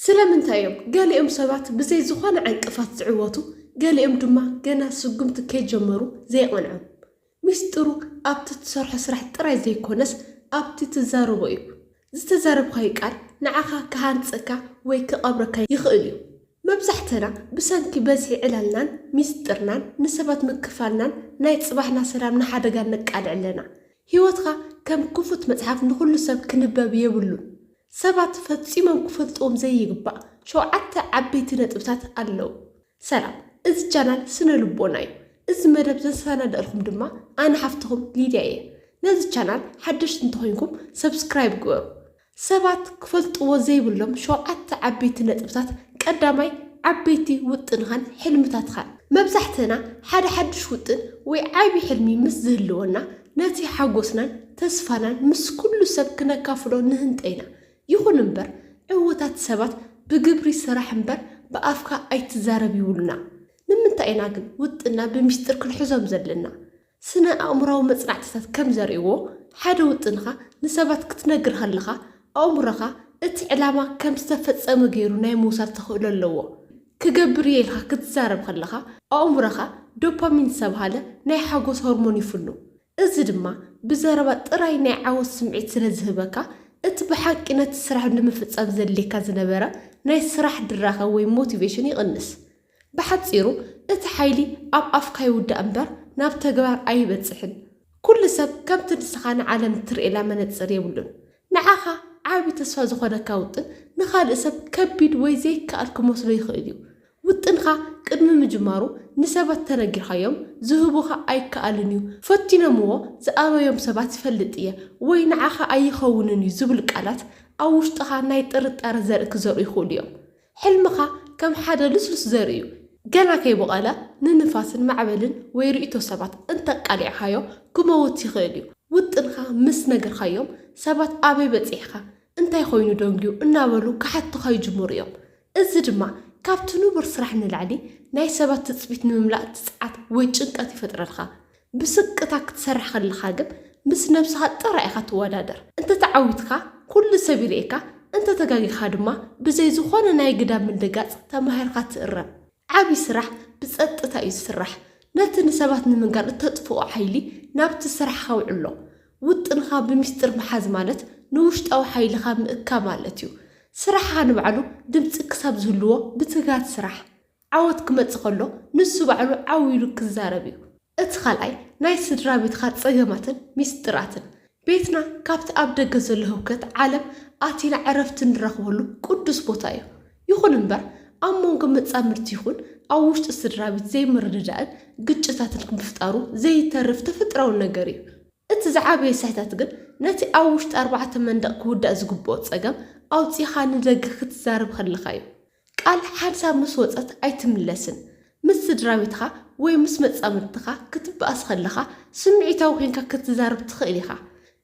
ስለምንታይ እዮም ገሊኦም ሰባት ብዘይ ዝኾነ ዕንቅፋት ዝዕወቱ፣ ገሊኦም ድማ ገና ስጉምቲ ከይጀመሩ ዘይቐንዖም? ሚስጥሩ ኣብቲ ትሰርሖ ስራሕ ጥራይ ዘይኮነስ ኣብቲ ትዛረቦ እዩ። ዝተዛረብካዮ ቃል ንዓኻ ክሃንጸካ ወይ ክቐብረካ ይኽእል እዩ። መብዛሕተና ብሰንኪ በዝሒ ዕላልናን ሚስጥርናን ንሰባት ምክፋልናን ናይ ጽባሕና ሰላም ንሓደጋ ነቃልዕ ኣለና። ህይወትካ ከም ክፉት መጽሓፍ ንኹሉ ሰብ ክንበብ የብሉን። ሰባት ፈጺሞም ክፈልጥዎም ዘይግባእ ሸውዓተ ዓበይቲ ነጥብታት ኣለዉ። ሰላም፣ እዚ ቻናል ስነ ልቦና እዩ። እዚ መደብ ዘሰናደእልኩም ድማ ኣነ ሓፍትኹም ሊድያ እየ። ነዚ ቻናል ሓደሽቲ እንተኾይንኩም ሰብስክራይብ ግበሩ። ሰባት ክፈልጥዎ ዘይብሎም ሸውዓተ ዓበይቲ ነጥብታት። ቀዳማይ፣ ዓበይቲ ውጥንኻን ሕልምታትኻን። መብዛሕትና ሓደ ሓድሽ ውጥን ወይ ዓቢ ሕልሚ ምስ ዝህልወና ነቲ ሓጎስናን ተስፋናን ምስ ኩሉ ሰብ ክነካፍሎ ንህንጠ ኢና። ይኹን እምበር ዕዉታት ሰባት ብግብሪ ስራሕ እምበር ብኣፍካ ኣይትዛረብ ይብሉና። ንምንታይ ኢና ግን ውጥና ብሚስጥር ክንሕዞም ዘለና? ስነ ኣእምራዊ መጽናዕትታት ከም ዘርእይዎ፣ ሓደ ውጥንኻ ንሰባት ክትነግር ከለኻ ኣእምሮኻ እቲ ዕላማ ከም ዝተፈጸመ ገይሩ ናይ ምውሳድ ተኽእሎ ኣለዎ። ክገብር እየ ኢልካ ክትዛረብ ከለኻ ኣእምሮኻ ዶፓሚን ዝተባህለ ናይ ሓጎስ ሆርሞን ይፍኑ። እዚ ድማ ብዘረባ ጥራይ ናይ ዓወት ስምዒት ስለ ዝህበካ፣ እቲ ብሓቂ ነቲ ስራሕ ንምፍጻም ዘድልየካ ዝነበረ ናይ ስራሕ ድራኸ ወይ ሞቲቬሽን ይቕንስ። ብሓጺሩ፣ እቲ ሓይሊ ኣብ ኣፍካ ይውዳእ እምበር ናብ ተግባር ኣይበጽሕን። ኩሉ ሰብ ከምቲ ንስኻ ንዓለም እትርእየላ መነጽር የብሉን። ንዓኻ ዓቢ ተስፋ ዝኾነካ ውጥን ንኻልእ ሰብ ከቢድ ወይ ዘይከኣል ክመስሎ ይኽእል እዩ። ውጥንኻ ቅድሚ ምጅማሩ ንሰባት ተነጊርካዮም ዝህቡኻ ኣይከኣልን እዩ፣ ፈቲኖምዎ ዝኣበዮም ሰባት ይፈልጥ እየ ወይ ንዓኻ ኣይኸውንን እዩ ዝብል ቃላት ኣብ ውሽጥኻ ናይ ጥርጣረ ዘርኢ ክዘርኡ ይኽእሉ እዮም። ሕልምኻ ከም ሓደ ልስሉስ ዘርኢ እዩ። ገና ከይቦቐለ ንንፋስን ማዕበልን ወይ ርእይቶ ሰባት እንተቃሊዕካዮ ክመውት ይኽእል እዩ። ውጥንኻ ምስ ነገርካዮም ሰባት ኣበይ በጺሕካ፣ እንታይ ኮይኑ ደንግዩ እናበሉ ክሓቱኻ ይጅምሩ እዮም። እዚ ድማ ካብቲ ንቡር ስራሕ ንላዕሊ ናይ ሰባት ትጽቢት ንምምላእ ትጽዓት ወይ ጭንቀት ይፈጥረልካ። ብስቅታ ክትሰርሕ ከለኻ ግን ምስ ነብስኻ ጥራይ ኢኻ ትወዳደር። እንተተዓዊትካ ኩሉ ሰብ ይርእየካ፣ እንተተጋጊኻ ድማ ብዘይ ዝኾነ ናይ ግዳም ምድንጋጽ ተማሂርካ ትእረም። ዓቢ ስራሕ ብጸጥታ እዩ ዝስራሕ። ነቲ ንሰባት ንምንጋር እተጥፍኦ ሓይሊ ናብቲ ስራሕኻ ኣውዕሎ። ውጥንኻ ብሚስጥር ምሓዝ ማለት ንውሽጣዊ ሓይልኻ ምእካብ ማለት እዩ። ስራሕኻ ንባዕሉ ድምጺ ክሳብ ዝህልዎ ብትግሃት ስራሕ። ዓወት ክመጽእ ከሎ ንሱ ባዕሉ ዓው ኢሉ ክዛረብ እዩ። እቲ ካልኣይ ናይ ስድራ ቤትካ ጸገማትን ሚስጥራትን። ቤትና ካብቲ ኣብ ደገ ዘሎ ህውከት ዓለም ኣቲና ዕረፍቲ እንረኽበሉ ቅዱስ ቦታ እዩ። ይኹን እምበር ኣብ መንጎ መጻምድቲ ይኹን ኣብ ውሽጢ ስድራ ቤት ዘይምርድዳእን ግጭታትን ምፍጣሩ ዘይተርፍ ተፈጥሮኣዊ ነገር እዩ። እቲ ዝዓበየ ስሕተት ግን ነቲ ኣብ ውሽጢ ኣርባዕተ መንደቕ ክውዳእ ዝግብኦ ጸገም ኣውጺኻ ንደገ ክትዛረብ ከለኻ እዩ። ቃል ሓንሳብ ምስ ወጸት ኣይትምለስን። ምስ ስድራ ቤትኻ ወይ ምስ መጻምድትኻ ክትበኣስ ከለኻ ስምዒታዊ ኮይንካ ክትዛረብ ትኽእል ኢኻ።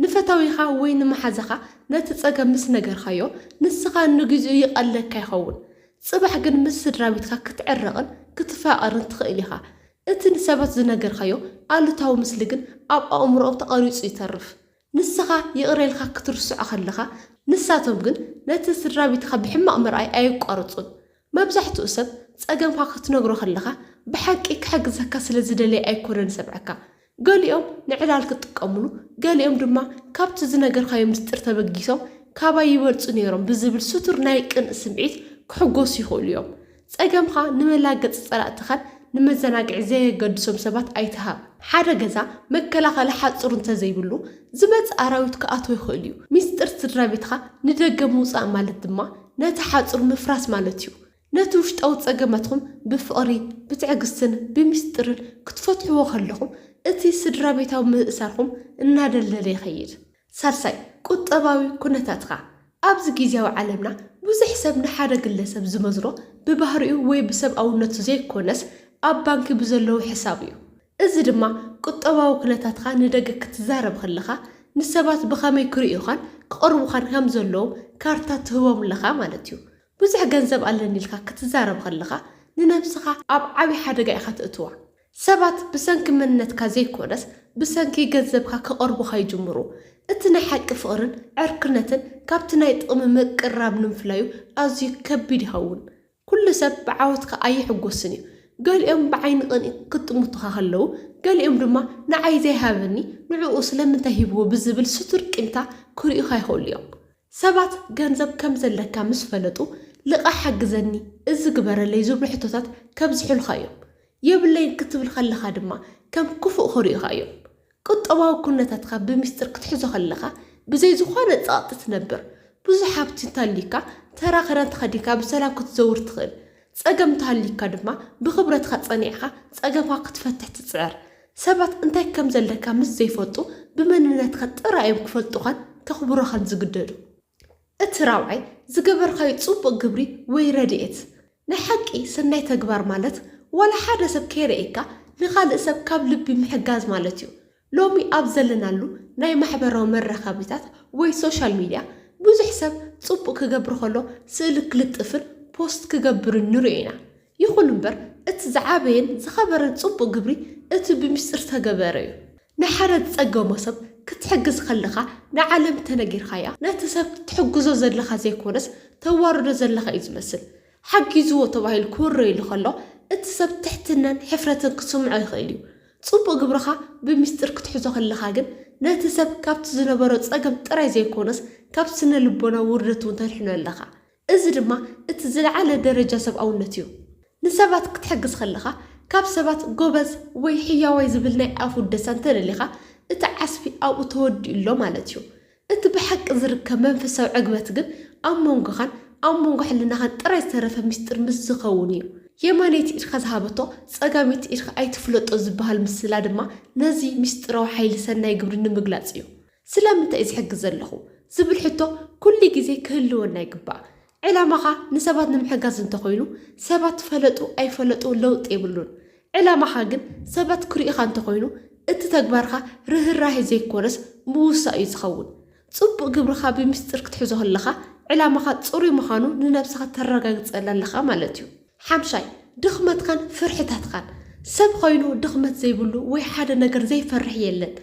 ንፈታዊኻ ወይ ንመሓዛኻ ነቲ ጸገም ምስ ነገርካዮ ንስኻ ንግዜኡ ይቐለካ ይኸውን። ጽባሕ ግን ምስ ስድራ ቤትካ ክትዕረቕን ክትፋቐርን ትኽእል ኢኻ። እቲ ንሰባት ዝነገርካዮ ኣሉታዊ ምስሊ ግን ኣብ ኣእምሮኦም ተቐሪጹ ይተርፍ። ንስኻ ይቕረ ኢልካ ክትርስዖ ከለኻ፣ ንሳቶም ግን ነቲ ስድራ ቤትኻ ብሕማቕ ምርኣይ ኣየቋርጹን። መብዛሕትኡ ሰብ ጸገምካ ክትነግሮ ከለኻ ብሓቂ ክሕግዘካ ስለ ዝደለየ ኣይኮነን ዝሰምዓካ። ገሊኦም ንዕላል ክጥቀምሉ፣ ገሊኦም ድማ ካብቲ ዝነገርካዮ ምስጢር ተበጊሶም ካባይ ይበልጹ ነይሮም ብዝብል ስቱር ናይ ቅንእ ስምዒት ክሕጎሱ ይኽእሉ እዮም። ጸገምካ ንመላገጺ ጸላእትኻን ንመዘናግዒ ዘየገድሶም ሰባት ኣይትሃብ። ሓደ ገዛ መከላኸሊ ሓጹር እንተዘይብሉ፣ ዝመጽእ ኣራዊት ክኣትዎ ይኽእል እዩ። ሚስጥር ስድራ ቤትካ ንደገ ምውጻእ ማለት ድማ ነቲ ሓጹር ምፍራስ ማለት እዩ። ነቲ ውሽጣዊ ጸገማትኩም ብፍቕሪ፣ ብትዕግስትን ብምስጢርን ክትፈትሕዎ ከለኹም፣ እቲ ስድራ ቤታዊ ምእሳርኩም እናደልደለ ይኸይድ። ሳልሳይ፣ ቁጠባዊ ኩነታትካ። ኣብዚ ግዜያዊ ዓለምና ብዙሕ ሰብ ንሓደ ግለሰብ ዝመዝኖ ብባህሪኡ ወይ ብሰብኣውነቱ ዘይኮነስ ኣብ ባንኪ ብዘለዎ ሕሳብ እዩ። እዚ ድማ ቁጠባዊ ኩነታትካ ንደገ ክትዛረብ ከለኻ ንሰባት ብኸመይ ክርእዩኻን ክቐርቡኻን ከም ዘለዎም ካርታ ትህቦም ኣለኻ ማለት እዩ። ብዙሕ ገንዘብ ኣለኒ ኢልካ ክትዛረብ ከለኻ ንነብስኻ ኣብ ዓቢ ሓደጋ ኢኻ ተእትዋ። ሰባት ብሰንኪ መንነትካ ዘይኮነስ ብሰንኪ ገንዘብካ ክቐርቡኻ ይጅምሩ። እቲ ናይ ሓቂ ፍቕርን ዕርክነትን ካብቲ ናይ ጥቕሚ ምቅርራብ ንምፍላዩ ኣዝዩ ከቢድ ይኸውን። ኩሉ ሰብ ብዓወትካ ኣይሕጎስን እዩ። ገሊኦም ብዓይኒ ቅንኢ ክጥምቱኻ ከለዉ፣ ገሊኦም ድማ ንዓይ ዘይሃበኒ ንዕኡ ስለምንታይ ሂብዎ ብዝብል ስቱር ቂምታ ክርእዩኻ ይኽእሉ እዮም። ሰባት ገንዘብ ከም ዘለካ ምስ ፈለጡ፣ ልቓሕ ሓግዘኒ፣ እዚ ግበረለይ ዝብሉ ሕቶታት ከብዝሑልካ እዮም። የብለይን ክትብል ከለኻ ድማ ከም ክፉእ ክርእዩኻ እዮም። ቁጠባዊ ኩነታትካ ብሚስጥር ክትሕዞ ከለኻ፣ ብዘይ ዝኾነ ጸቕጢ ትነብር። ብዙሕ ሃብቲ እንተሃልዩካ፣ ተራ ክዳን ተኸዲንካ ብሰላም ክትዘውር ትኽእል። ጸገም እንተሃልዩካ ድማ፣ ብኽብረትካ ጸኒዕካ ጸገምካ ክትፈትሕ ትጽዕር። ሰባት እንታይ ከም ዘለካ ምስ ዘይፈልጡ፣ ብመንነትካ ጥራይ እዮም ክፈልጡኻን ከኽብሩኻን ዝግደዱ። እቲ ራብዓይ፣ ዝገበርካዮ ጽቡቕ ግብሪ ወይ ረድኤት። ናይ ሓቂ ሰናይ ተግባር ማለት፣ ዋላ ሓደ ሰብ ከይረኤካ ንኻልእ ሰብ ካብ ልቢ ምሕጋዝ ማለት እዩ። ሎሚ ኣብ ዘለናሉ ናይ ማሕበራዊ መራኸቢታት ወይ ሶሻል ሚድያ፣ ብዙሕ ሰብ ጽቡቕ ክገብር ከሎ ስእሊ ክልጥፍን ፖስት ክገብርን ንሪኦ ኢና። ይኹን እምበር፣ እቲ ዝዓበየን ዝኸበረን ጽቡቕ ግብሪ እቲ ብምስጢር ዝተገበረ እዩ። ንሓደ ዝጸገሞ ሰብ ክትሕግዝ ከለኻ፣ ንዓለም ተነጊርካያ፣ ነቲ ሰብ ትሕግዞ ዘለኻ ዘይኮነስ፣ ተዋርዶ ዘለኻ እዩ ዝመስል። ሓጊዝዎ ተባሂሉ ክውረየሉ ከሎ፣ እቲ ሰብ ትሕትናን ሕፍረትን ክስምዖ ይኽእል እዩ። ጽቡቕ ግብርኻ ብምስጢር ክትሕዞ ከለኻ ግን፣ ነቲ ሰብ ካብቲ ዝነበሮ ጸገም ጥራይ ዘይኮነስ፣ ካብ ስነ ልቦና ውርደት እውን ተድሕኖ ኣለኻ። እዚ ድማ እቲ ዝለዓለ ደረጃ ሰብኣውነት እዩ። ንሰባት ክትሕግዝ ከለኻ፣ ካብ ሰባት ጎበዝ ወይ ሕያዋይ ዝብል ናይ ኣፍ ውደሳ እንተደሊኻ፣ እቲ ዓስቢ ኣብኡ ተወዲኡ ኣሎ ማለት እዩ። እቲ ብሓቂ ዝርከብ መንፈሳዊ ዕግበት ግን ኣብ መንጎኻን ኣብ መንጎ ሕልናኻን ጥራይ ዝተረፈ ምስጢር ምስ ዝኸውን እዩ። የማነይቲ ኢድካ ዝሃበቶ ጸጋመይቲ ኢድካ ኣይትፍለጦ ዝበሃል ምስላ ድማ ነዚ ምስጢራዊ ሓይሊ ሰናይ ግብሪ ንምግላጽ እዩ። ስለምንታይ እዩ ዝሕግዝ ዘለኹ ዝብል ሕቶ ኩሉ ግዜ ክህልወና ይግባእ። ዕላማኻ ንሰባት ንምሕጋዝ እንተኾይኑ፣ ሰባት ፈለጡ ኣይፈለጡ ለውጢ የብሉን። ዕላማኻ ግን ሰባት ክርእዩኻ እንተኾይኑ፣ እቲ ተግባርካ ርህራሄ ዘይኮነስ ምውሳእ እዩ ዝኸውን። ጽቡቕ ግብርኻ ብምስጢር ክትሕዞ ከለኻ፣ ዕላማኻ ጽሩይ ምዃኑ ንነብስኻ ተረጋግጸላ ኣለኻ ማለት እዩ። ሓምሻይ፣ ድኽመትካን ፍርሕታትካን። ሰብ ኾይኑ ድኽመት ዘይብሉ ወይ ሓደ ነገር ዘይፈርሕ የለን።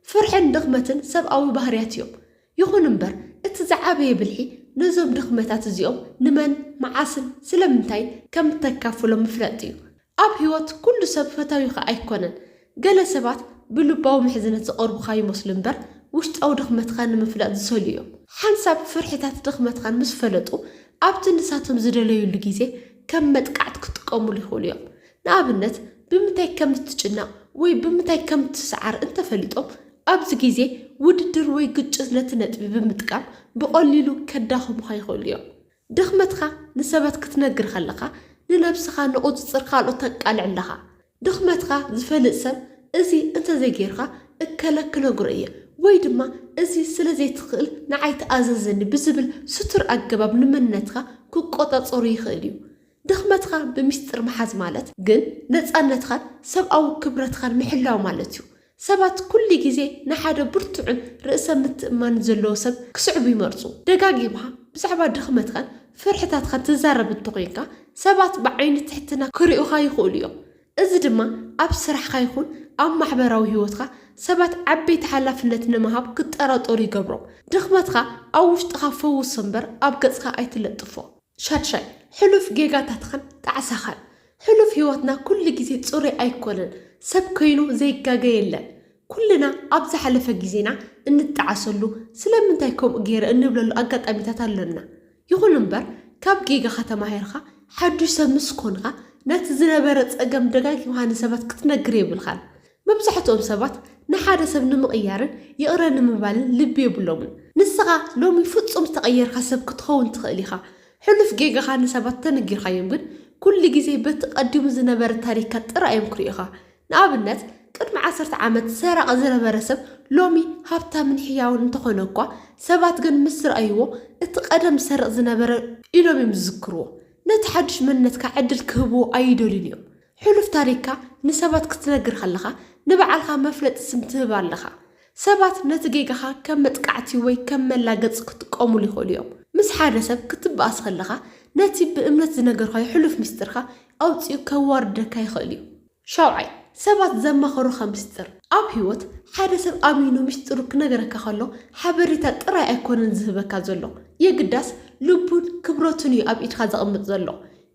ፍርሕን ድኽመትን ሰብኣዊ ባህርያት እዮም። ይኹን እምበር፣ እቲ ዝዓበየ ብልሒ ነዞም ድኽመታት እዚኦም ንመን፣ መዓስን ስለምንታይ ከም እተካፍሎም ምፍላጥ እዩ። ኣብ ህይወት ኩሉ ሰብ ፈታዊኻ ኣይኮነን። ገለ ሰባት ብልባዊ ምሕዝነት ዝቐርቡኻ ይመስሉ እምበር፣ ውሽጣዊ ድኽመትካ ንምፍላጥ ዝሰልዩ እዮም። ሓንሳብ ፍርሕታት ድኽመትካን ምስ ፈለጡ፣ ኣብቲ ንሳቶም ዝደለዩሉ ግዜ ከም መጥቃዕቲ ክጥቀሙሉ ይኽእሉ እዮም። ንኣብነት፣ ብምንታይ ከም እትጭነቕ ወይ ብምንታይ ከም እትስዓር እንተፈሊጦም፣ ኣብዚ ግዜ ውድድር ወይ ግጭት ነቲ ነጥቢ ብምጥቃም ብቐሊሉ ከዳኽሙኻ ይኽእሉ እዮም። ድኽመትካ ንሰባት ክትነግር ከለኻ፣ ንነብስኻ ንቑጽጽር ካልኦት ተቃልዕ ኣለኻ። ድኽመትካ ዝፈልጥ ሰብ፣ "እዚ እንተዘይጌርካ እከለ ክነግሮ እየ" ወይ ድማ "እዚ ስለ ዘይትኽእል ንዓይ ተኣዘዘኒ" ብዝብል ስቱር ኣገባብ ንመንነትካ ክቆጻጸሩ ይኽእል እዩ። ድኽመትካ ብምስጢር ምሓዝ ማለት ግን ነጻነትካን ሰብኣዊ ክብረትካን ምሕላው ማለት እዩ። ሰባት ኩሉ ግዜ ንሓደ ብርቱዕን ርእሰ ምትእምማንን ዘለዎ ሰብ ክስዕቡ ይመርጹ። ደጋጊምካ ብዛዕባ ድኽመትካን ፍርሕታትካን ትዛረብ እንተኾይንካ፣ ሰባት ብዓይኒ ትሕትና ክርእዩኻ ይኽእሉ እዮም። እዚ ድማ ኣብ ስራሕካ ይኹን ኣብ ማሕበራዊ ህይወትካ ሰባት ዓበይቲ ሓላፍነት ንምሃብ ክጠራጠሩ ይገብሮም። ድኽመትካ ኣብ ውሽጥኻ ፈውሶ እምበር ኣብ ገጽካ ኣይትለጥፎ። ሻድሻይ፣ ሕሉፍ ጌጋታትኻን ጣዕሳኻን። ሕሉፍ ህይወትና ኩሉ ግዜ ጽሩይ ኣይኮነን። ሰብ ኮይኑ ዘይጋገ የለን። ኩልና ኣብ ዝሓለፈ ግዜና እንጣዓሰሉ፣ "ስለምንታይ ከምኡ ገይረ?" እንብለሉ ኣጋጣሚታት ኣሎና። ይኹን እምበር፣ ካብ ጌጋኻ ተማሂርካ፣ ሓዱሽ ሰብ ምስ ኮንካ፣ ነቲ ዝነበረ ጸገም ደጋጊምካ ንሰባት ክትነግር የብልካን። መብዛሕትኦም ሰባት ንሓደ ሰብ ንምቕያርን ይቕረ ንምባልን ልቢ የብሎምን። ንስኻ ሎሚ ፍጹም ዝተቐየርካ ሰብ ክትኸውን ትኽእል ኢኻ። ሕሉፍ ጌጋኻ ንሰባት ተነጊርካዮም ግን፣ ኩሉ ግዜ በቲ ቀዲሙ ዝነበረ ታሪኽካ ጥራይ እዮም ክርእዩኻ። ንኣብነት፣ ቅድሚ ዓሰርተ ዓመት ሰራቒ ዝነበረ ሰብ ሎሚ ሃብታምን ሕያውን እንተኾነ እኳ፣ ሰባት ግን ምስ ረኣይዎ፣ "እቲ ቀደም ዝሰርቕ ዝነበረ" ኢሎም እዮም ዝዝክርዎ። ነቲ ሓድሽ መንነትካ ዕድል ክህብዎ ኣይደልዩን እዮም። ሕሉፍ ታሪኽካ ንሰባት ክትነግር ከለኻ፣ ንባዕልኻ መፍለጢ ስም ትህብ ኣለኻ። ሰባት ነቲ ጌጋኻ ከም መጥቃዕቲ ወይ ከም መላገጺ ክጥቀሙሉ ይኽእሉ እዮም። ምስ ሓደ ሰብ ክትበኣስ ከለኻ፣ ነቲ ብእምነት ዝነገርካዮ ሕሉፍ ምስጢርካ ኣውጺኡ ከዋርደካ ይኽእል እዩ። ሻውዓይ፣ ሰባት ዘማኸሩኻ ምስጢር። ኣብ ህይወት ሓደ ሰብ ኣሚኑ ምስጢሩ ክነገረካ ከሎ ሓበሬታ ጥራይ ኣይኮነን ዝህበካ ዘሎ፣ የግዳስ ልቡን ክብረቱን እዩ ኣብ ኢድካ ዘቕምጥ ዘሎ።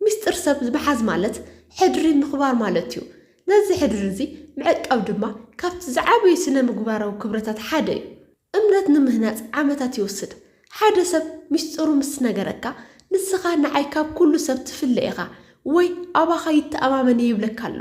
ምስጢር ሰብ ምሓዝ ማለት ሕድሪ ምኽባር ማለት እዩ። ነዚ ሕድሪ እዚ ምዕቃብ ድማ ካብቲ ዝዓበዩ ስነ ምግባራዊ ክብረታት ሓደ እዩ። እምነት ንምህናጽ ዓመታት ይወስድ። ሓደ ሰብ ምስጢሩ ምስ ነገረካ፣ ንስኻ ንዓይ ካብ ኩሉ ሰብ ትፍለ ኢኻ ወይ ኣባኻ ይተኣማመን እየ ይብለካ ኣሎ።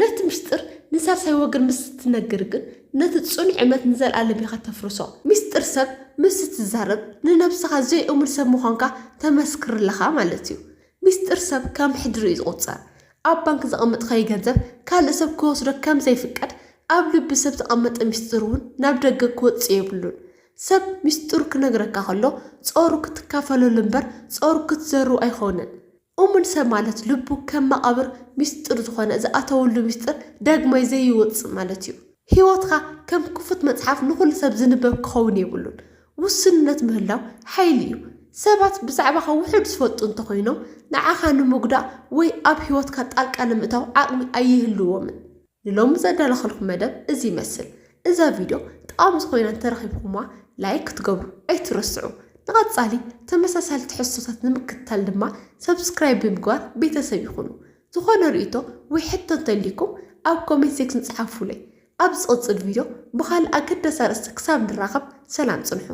ነቲ ምስጢር ንሳልሳይ ወገን ምስ ትነግር ግን፣ ነቲ ጽኑዕ እምነት ንዘለኣለም ኢኻ ተፍርሶ። ምስጢር ሰብ ምስ ትዛረብ፣ ንነብስኻ ዘይእሙን ሰብ ምዃንካ ተመስክር ኣለኻ ማለት እዩ። ምስጢር ሰብ ከም ሕድሪ እዩ ዝቑጸር። ኣብ ባንክ ዘቐመጥካዮ ገንዘብ ካልእ ሰብ ክወስዶ ከም ዘይፍቀድ፣ ኣብ ልቢ ሰብ ዝተቐመጠ ምስጢር እውን ናብ ደገ ክወጽእ የብሉን። ሰብ ምስጢሩ ክነግረካ ከሎ፣ ጾሩ ክትካፈለሉ እምበር ጾሩ ክትዘሩ ኣይኾንን። እሙን ሰብ ማለት ልቡ ከም መቓብር ምስጢር ዝኾነ፣ ዝኣተወሉ ምስጢር ዳግማይ ዘይወጽእ ማለት እዩ። ህይወትካ ከም ክፉት መጽሓፍ ንኹሉ ሰብ ዝንበብ ክኸውን የብሉን። ውስንነት ምህላው ሓይሊ እዩ። ሰባት ብዛዕባኻ ውሑድ ዝፈልጡ እንተኾይኖም፣ ንዓኻ ንምጉዳእ ወይ ኣብ ህይወትካ ጣልቃ ንምእታው ዓቕሚ ኣይህልዎምን። ንሎሚ ዘዳለኸልኩም መደብ እዚ ይመስል። እዛ ቪድዮ ጠቓሚ ዝኾይና እንተረኺብኩማ፣ ላይክ ክትገብሩ ኣይትረስዑ። ንቐጻሊ ተመሳሳሊ ትሕዝቶታት ንምክትታል ድማ ሰብስክራይብ ብምግባር ቤተሰብ ይኹኑ። ዝኾነ ርእይቶ ወይ ሕቶ እንተልይኩም፣ ኣብ ኮሜንት ሴክሽን ጸሓፉለይ። ኣብ ዝቕጽል ቪድዮ ብኻልእ ኣገዳሲ ኣርእስቲ ክሳብ ንራኸብ፣ ሰላም ጽንሑ።